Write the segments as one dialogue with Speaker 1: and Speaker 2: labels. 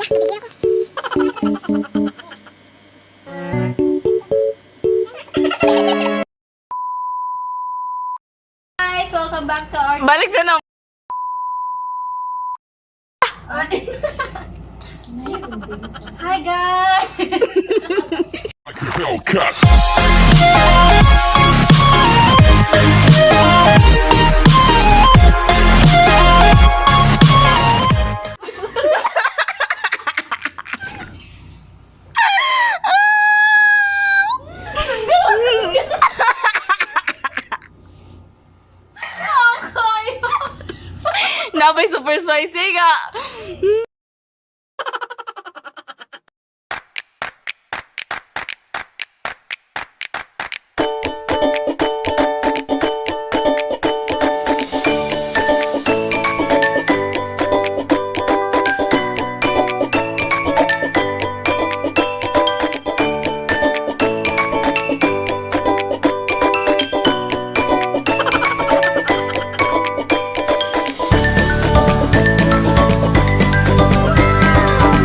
Speaker 1: Guys, welcome back to our
Speaker 2: Balik sa na.
Speaker 1: Hi guys!
Speaker 3: Like a Hellcat.
Speaker 2: Nabay super spicy ka.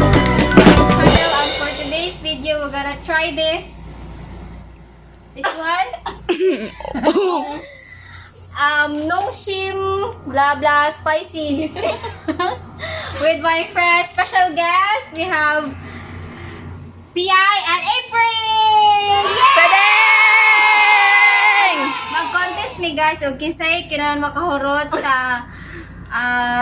Speaker 1: Hello, and for today's video, we're gonna try this. This one. Nongshim blah blah spicy. With my friend, special guest, we have PI and April! Yay!
Speaker 2: Tadeng!
Speaker 1: Mag-contest ni guys, og kinsay kinahanglan makahurot sa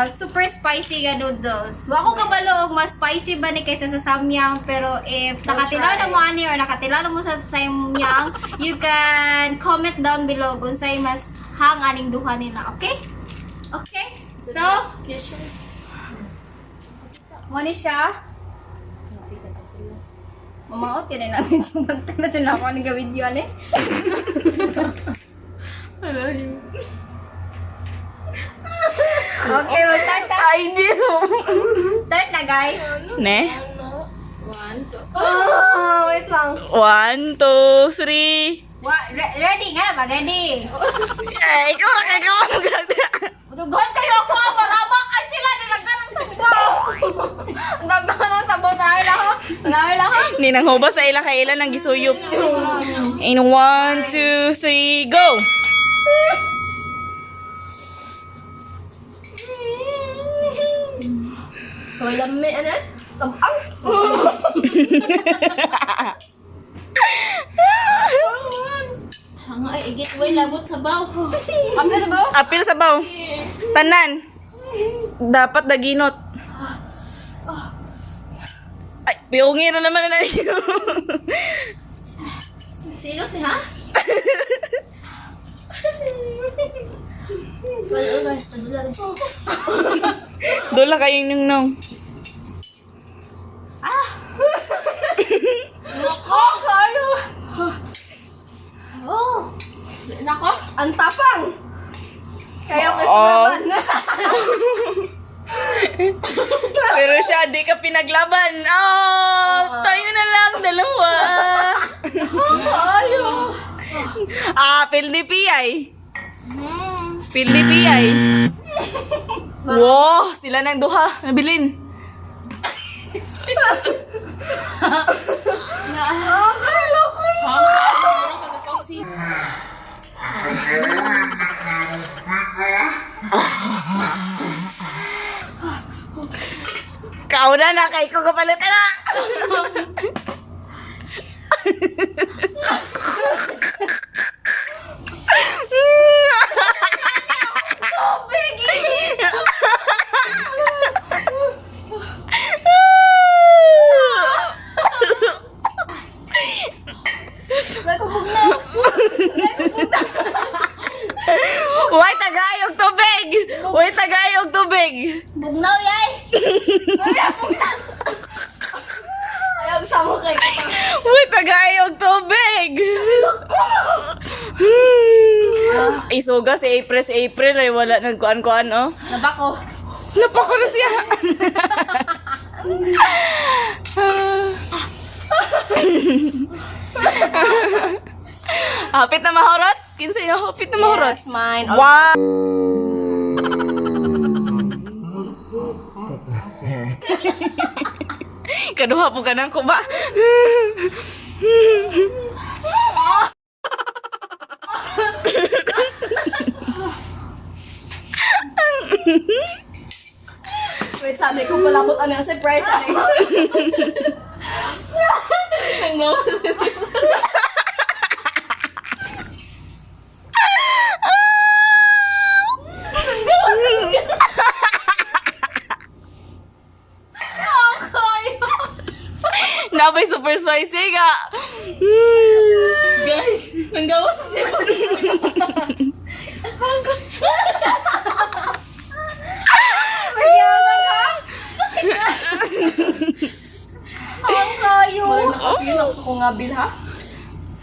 Speaker 1: super spicy nga noodles. Wa ko kabalo og mas spicy ba ni kaysa sa Samyang, pero if nakatilaw na mo ani or nakatilaw na mo sa Samyang, you can comment down below kung say mas hang aning duha nila, okay? Okay? So, mo ni siya. Mamaot yun na namin yung magtala sa nako ni video ani. Okay, mag-start na.
Speaker 2: Ay, di mo.
Speaker 1: Start na, guys.
Speaker 2: Ne?
Speaker 4: Ah, wait lang.
Speaker 2: One, two, three.
Speaker 1: Ready nga ba? Ready?
Speaker 2: Eh, ikaw ra kay ikaw.
Speaker 1: Dugon kayo ako, ah, marama ay sila nilagyan ng sabaw. Ang gagawin ng sabaw na lang ha. Nawi lang ha.
Speaker 2: Ninang hubas sa ila kay ila nang gisuyop. In one, two, three, go!
Speaker 4: Hoy, lami, ano? Sabang.
Speaker 5: Hanga ay igit way labot sa baw.
Speaker 1: Kami sabaw?
Speaker 2: Apil sa baw. Tanan. Dapat daginot. Ay, piungin na naman na
Speaker 5: Silot ni ha?
Speaker 2: Doon lang kayo yung nung.
Speaker 5: Nako, kayo.
Speaker 1: Oh.
Speaker 5: Nako,
Speaker 4: Ang tapang. Kaya ko
Speaker 2: Oo.
Speaker 4: laban.
Speaker 2: Pero siya, di ka pinaglaban. Oh, tayo na lang, dalawa.
Speaker 4: Ayo.
Speaker 2: Ah, pildi piyay. Pildi piyay. Wow, sila ng duha. Nabilin. Kauna na, kay ko kapalit na.
Speaker 1: Nagkubog na.
Speaker 2: Uy, tagay og tubig! Uy, tagay og tubig!
Speaker 1: Bugnaw yay.
Speaker 4: Ayaw sa mo kay
Speaker 2: Uy, tagay og tubig! Isuga si April, si April ay wala nagkuan-kuan oh.
Speaker 1: Nabako.
Speaker 2: Napako na siya. Hapit na mahorot? Kinsa yung hapit na mahorot?
Speaker 4: Yes, mine.
Speaker 2: Wow! Kaduha po ka nang kuba.
Speaker 4: Wait, sabi ko palabot ano yung surprise. Ano?
Speaker 5: Ang gawas sa
Speaker 2: Nabay super spicy ka.
Speaker 5: Guys, nanggawas sa sipon.
Speaker 1: Nagyasan ka? Ang kayo.
Speaker 4: Wala nakapil ako sa kong ngabil ha.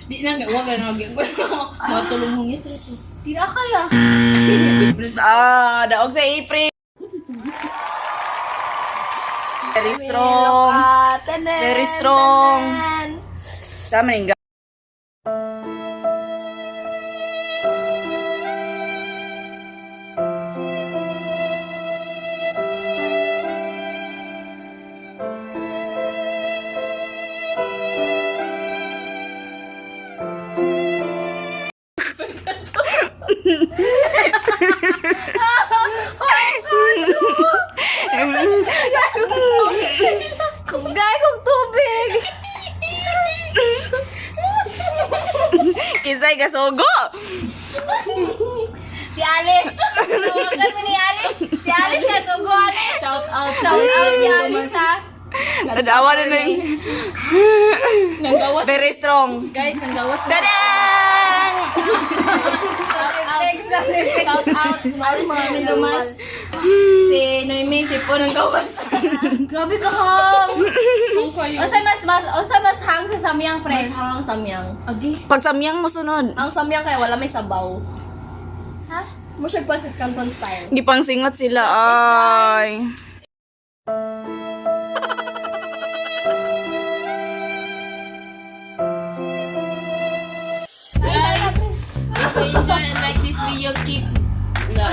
Speaker 5: Di na, wag na matulong mong ito.
Speaker 1: Di na kaya.
Speaker 2: Ah, daog sa April. Very strong.
Speaker 4: Ah, tanan,
Speaker 2: Very strong.
Speaker 4: tanan.
Speaker 2: Sama ning
Speaker 1: Gay kong tubig.
Speaker 2: Kisay kasugo.
Speaker 1: Si Alice. Tawagan mo ni Alice. Si Alice ka sugo Alice.
Speaker 5: Shout out.
Speaker 1: Shout out ni Alice ha.
Speaker 2: Tadawa na na yung-
Speaker 5: Nanggawas.
Speaker 2: Very strong.
Speaker 5: Guys, nanggawas.
Speaker 2: Tadang!
Speaker 1: Sound effects, sound effects.
Speaker 5: Shout out. Alice Carmen Dumas. Si Noemi, si Po nanggawas.
Speaker 1: Grabe ka hang. Usa mas hang sa samyang pre.
Speaker 4: Mas hang ang samyang.
Speaker 5: Agi.
Speaker 2: Pag samyang mo sunod.
Speaker 4: Ang samyang kaya wala may sabaw.
Speaker 1: Ha?
Speaker 4: Mo siya pancit canton style.
Speaker 2: Gipang singot sila ay.
Speaker 5: Guys, if you enjoy and like this video, keep no,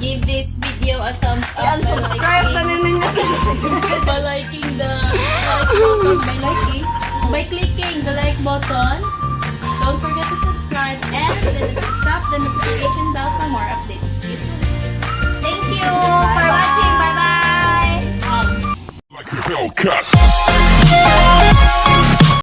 Speaker 5: give this video a thumbs up by
Speaker 4: Subscribe
Speaker 5: liking,
Speaker 4: tanan ninyo.
Speaker 5: by liking the like button, by clicking the like button. Don't forget to subscribe and then tap the notification bell for more updates. See you soon.
Speaker 1: Thank you for watching. Bye bye.
Speaker 3: Like a Hellcat.